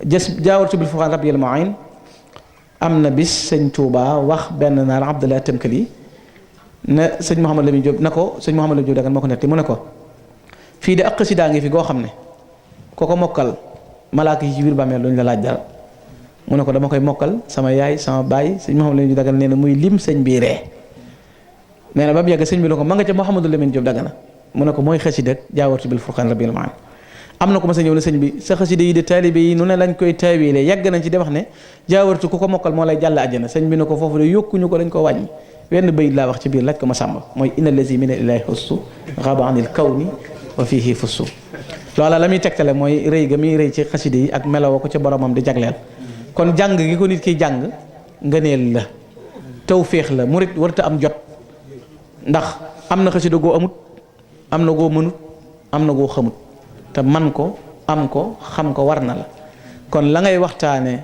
jaawartu bil furqaan rabbil mu'in am na bis sëñ Touba wax benn naar Abdallah Tëmkali ne sëñ Mouhamadou Lamine Diop na ko sëñ Mouhamadou Lamine Diop Dagana moo ko netti mu ne ko fii de ak xasidaa ngi fi goo xam ne ko ko mokkal malaaka yi ci biir bàmmeel duñ la laaj dara mu ne ko dama koy mokkal sama yaay sama baay sëñ Mouhamadou Lamine Diop Dagana nee na muy lim sëñ bi ree nee na ba mu yàgg sëñ bi ne ko ma nga ca Mouhamadou Lamine Diop Dagana mu ne ko mooy xasida jaawartu bil furqaan rabbil mu'in am na ko ma sa ñëw ne sëñ bi sa xasida yi de taalibe yi nu ne lañ koy taawilee yàgg nañ ci di wax ne jaawartu ku ko mokkal moo lay jàll àjjana sëñ bi ne ko foofu de yokkuñu ko dañ ko wàññi wenn bayit laa wax ci biir laaj ko ma sàmba mooy inna allazi min ilahi hussu xaaba anil kawni wa fihi fussu loola la muy tegtale mooy rëy ga muy rëy ci xasida yi ak meloo ko ca boromam di jagleel kon jàng gi ko nit kiy jàng ngëneel la tawféex la murit warta am jot ndax am na xasida goo amut am na goo mënut am na goo xamut te man ko am ko xam ko war na la kon la ngay waxtaane